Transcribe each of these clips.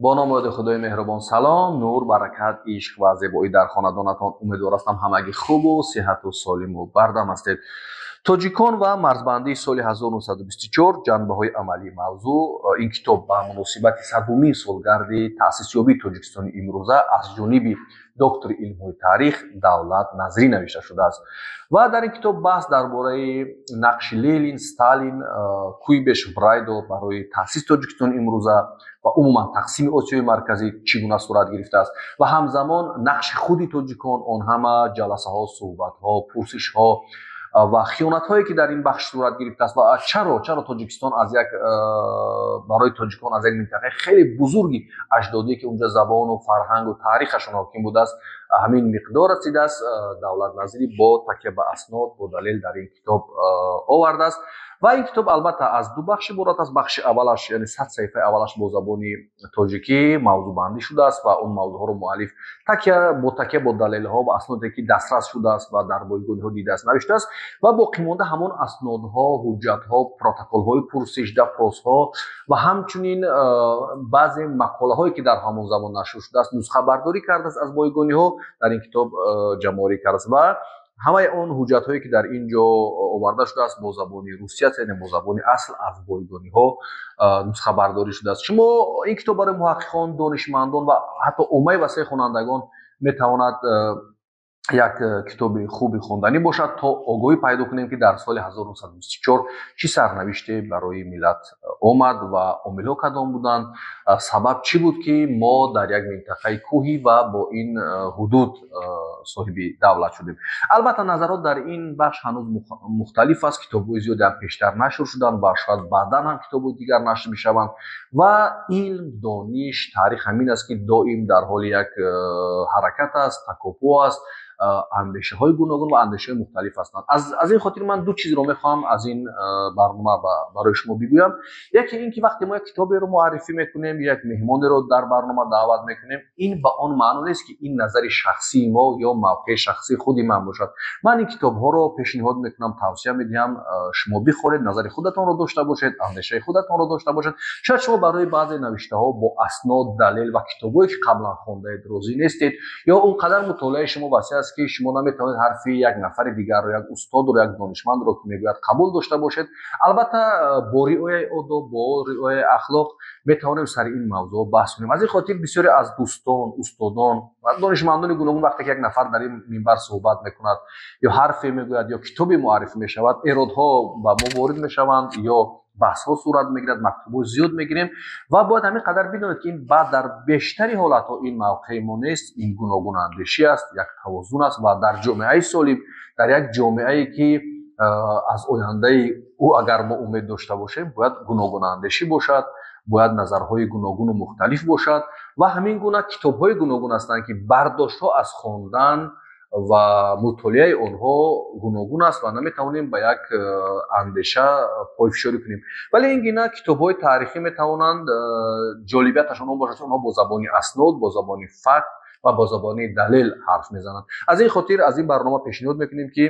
Бо номи ёди Худои меҳрубон, салом, нур, баракат, ишқ ва зебоӣ дар хонадонатон. Умедвор ҳастам, ҳамагӣ хубу сиҳату солиму бардам ҳастед. Тоҷикон ва марзбандии соли 1924, ҷанбаҳои амалии мавзӯъ. Ин китоб ба муносибати 100-умин солгарди таъсисёбии Тоҷикистони имрӯза аз ҷониби доктори илмҳои таърих Давлат Назрӣ навишта шудааст ва дар ин китоб баҳс дар бораи нақши Ленин, Сталин, Куйбышев, Райдо барои таъсиси Тоҷикистони имрӯза ва умуман тақсими Осиёи Марказӣ чӣ гуна сурат гирифтааст ва ҳамзамон нақши худи тоҷикон, он ҳама ҷаласаҳо, суҳбатҳо, пурсишҳо ва хиёнатҳое, ки дар ин бахш сурат гирифтааст ва чаро Тоҷикистон аз як барои тоҷикон аз як минтақаи хеле бузурги аҷдодӣ, ки унҷа забону фарҳангу таърихашон ҳоким будааст, ҳамин миқдор расидааст, Давлат Назирӣ бо такя ба аснод, бо далел дар ин китоб овардааст. Ва ин китоб албатта аз ду бахш иборат аст. Бахши аввалаш, яъне 100 саҳифаи аввалаш, бо забони тоҷикӣ мавзӯъбандӣ шудааст ва он мавзӯъҳоро муаллиф такя бо далелҳо ва асноде, ки дастрас шудааст ва дар бойгониҳо дидааст, навиштааст ва боқимонда ҳамон аснодҳо, ҳуҷҷатҳо, протоколҳои пурсиш, допросҳо ва ҳамчунин баъзе мақолаҳое, ки дар ҳамон замон нашр шудааст, нусхабардорӣ кардааст аз бойгониҳо, дар ин китоб ҷамъоварӣ кардааст. Ва ҳамаи он ҳуҷҷатҳое, ки дар ин ҷо оварда шудааст, бо забони русӣ аст, яъне бо забони асл аз бойгониҳо нусхабардорӣ шудааст. Шумо ин китоб барои муҳаққиқон, донишмандон ва ҳатто оммаи васеи хонандагон метавонад як китоби хуби хонданӣ бошад, то огоҳӣ пайдо кунем, ки дар соли 1924 чӣ сарнавиште барои миллат омад ва омилҳо кадом буданд, сабаб чӣ буд, ки мо дар як минтақаи кӯҳӣ ва бо ин ҳудуд соҳиби давлат шудем. Албатта, назарот дар ин бахш ҳанӯз мухталиф аст. Китобҳои зиёде ҳам пештар нашр шуданд ва шояд баъдан ҳам китобҳои дигар нашр мешаванд. Ва илм, дониш, таърих ҳамин аст, ки доим дар ҳоли як ҳаракат аст, такопӯ аст, андешаҳои гуногун ва андешаҳои мухталиф ҳастанд. Аз ин хотир ман ду чизро мехоҳам аз ин барнома барои шумо бигӯям. Яке ин ки вақте мо як китоберо муаррифӣ мекунем, як меҳмонеро дар барнома даъват мекунем, ин ба он маъно нест, ки ин назари шахсии мо ё мавқеи шахсии худи ман бошад. Ман ин китобҳоро пешниҳод мекунам, тавсия медиҳам, шумо бихонед, назари худатонро дошта бошед, андешаи худатонро дошта бошед. Шояд шумо барои баъзе навиштаҳо бо аснод, далел ва китобҳое, ки қаблан хондаед, розӣ нестед ё он қадар мутолиаи шумо васеъ аст, ки шумо наметавонед ҳарфи як нафари дигарро, як устодро, як донишмандро, ки мегӯяд, қабул дошта бошед. Албатта, бо риояи одоб, бо риояи ахлоқ метавонем сари ин мавзӯъ баҳс кунем. Аз ин хотир бисёре аз дӯстон, устодон ва донишмандони гуногун, вақте ки як нафар дар ин минбар суҳбат мекунад ё ҳарфе мегӯяд, ё китобе муаррифӣ мешавад, эродҳо ба мо ворид мешаванд ё баҳсҳо сурат мегирад, мактубҳои зиёд мегирем. Ва бояд ҳамин қадар бидонед, ки ин баъд дар бештари ҳолатҳо ин мавқеи мо нест, ин гуногунандешӣ аст, як тавозун аст. Ва дар ҷомеаи солим, дар як ҷомеае, ки аз ояндаи ӯ агар мо умед дошта бошем, бояд гуногунандешӣ бошад, бояд назарҳои гуногуну мухталиф бошад. Ва ҳамин гуна китобҳои гуногун ҳастанд, ки бардоштҳо аз хондан ва мутолиаи онҳо гуногун аст ва наметавонем ба як андеша пойфишорӣ кунем. Вале ин гуна китобҳои таърихӣ метавонанд, ҷолибияташон он бошад, ки онҳо бо забони аснод, бо забони факт ва бо забони далел ҳарф мезананд. Аз ин хотир аз ин барнома пешниҳод мекунем, ки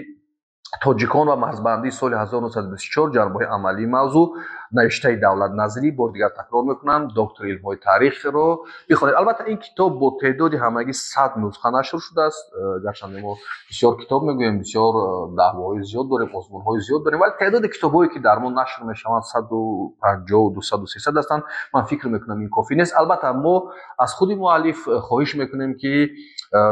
«Тоҷикон ва марзбандии соли 1924, ҷанбаҳои амалии мавзӯъ», навиштаи Давлат Назрӣ, бори дигар такрор мекунам, доктори илмҳои таърихро бихонед. Албатта, ин китоб бо теъдоди ҳамагӣ 100 нусха нашр шудааст. Гарчанде мо бисёр китоб мегӯем, бисёр даъвоҳои зиёд дорем, озмунҳои зиёд дорем, вале теъдоди китобҳое, ки дар мо нашр мешаванд, 150, 200, 300 ҳастанд. Ман фикр мекунам, ин кофӣ нест. Албатта, мо аз худи муаллиф хоҳиш мекунем, ки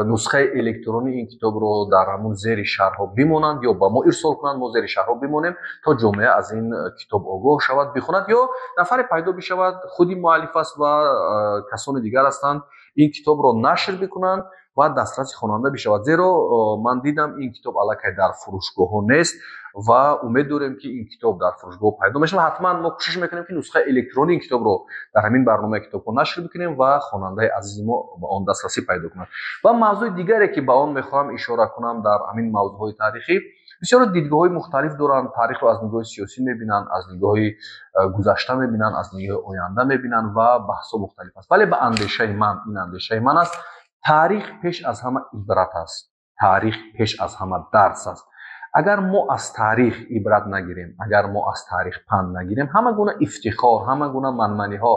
нусхаи электронии ин китобро дар ҳамун зери шарҳҳо бимонанд ё ба мо ирсол кунанд, мо зери шарҳҳо бимонем, то ҷомеа аз ин китоб огоҳ шавад, бихонад ё нафаре пайдо бишавад, худи муаллиф аст ва касони дигар ҳастанд, ин китобро нашр бикунанд ва дастраси хонанда бишавад. Зеро ман дидам, ин китоб аллакай дар фурӯшгоҳҳо нест ва умед дорем, ки ин китоб дар фурӯшгоҳ пайдо мешавад. Ҳатман мо кӯшиш мекунем, ки нусхаи электронии ин китобро дар ҳамин барномаи китобҳо нашр бикунем ва хонандаи азизи мо ба он дастрасӣ пайдо кунад. Ва мавзӯи дигаре, ки ба он мехоҳам ишора кунам, дар ҳамин мавзӯъҳои таърихӣ бисёре дидгоҳҳои мухталиф доранд. Таърихро аз нигоҳи сиёсӣ мебинанд, аз нигоҳи гузашта мебинанд, аз нигоҳи оянда мебинанд ва баҳсҳо мухталиф аст. Вале ба андешаи ман, ин андешаи ман аст, таърих пеш аз ҳама ибрат аст, таърих пеш аз ҳама дарс аст. Агар мо аз таърих ибрат нагирем, агар мо аз таърих панд нагирем, ҳама гуна ифтихор, ҳама гуна манманиҳо,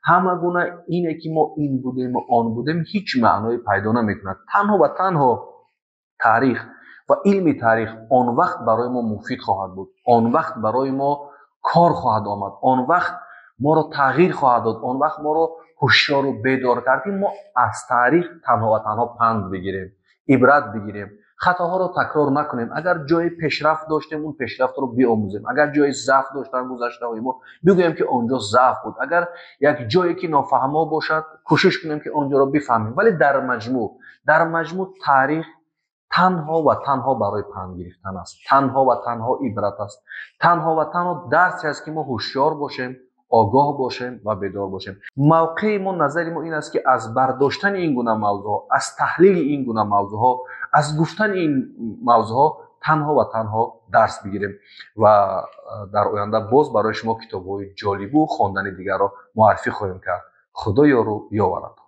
Ҳама гуна ине ки мо ин будем, он будем, ҳеҷ маъное пайдо намекунад. Танҳо ва танҳо таърих ва илми таърих он вақт барои мо муфид хоҳад буд, он вақт барои мо кор хоҳад омад, он вақт моро тағйир хоҳад дод, он вақт моро ҳушёру бедор кард, ки мо аз таърих танҳо ва танҳо панд бигирем, ибрат бигирем, хатоҳоро такрор накунем. Агар ҷои пешрафт доштем, он пешрафтро биомӯзем. Агар ҷои заъф доштан гузаштаҳои мо, бигӯем, ки он ҷо заъф буд. Агар як ҷое ки нофаҳмо бошад, кӯшиш кунем, ки он ҷоро бифаҳмем. Вале дар маҷмӯъ таърих танҳо ва танҳо барои панд гирифтан аст, танҳо ва танҳо ибрат аст, танҳо ва танҳо дарсе аст, ки мо ҳушёр бошем, огоҳ бошем ва бедор бошем. Мавқеи мо, назари мо ин аст, ки аз бардоштани ин гуна мавзӯъҳо, аз таҳлили ин гуна мавзӯъҳо, аз гуфтани ин мавзӯъҳо танҳо ва танҳо дарс бигирем ва дар оянда боз барои шумо китобҳои ҷолибу хондани дигарро муаррифӣ хоҳем кард. Худо ёру ёваратон.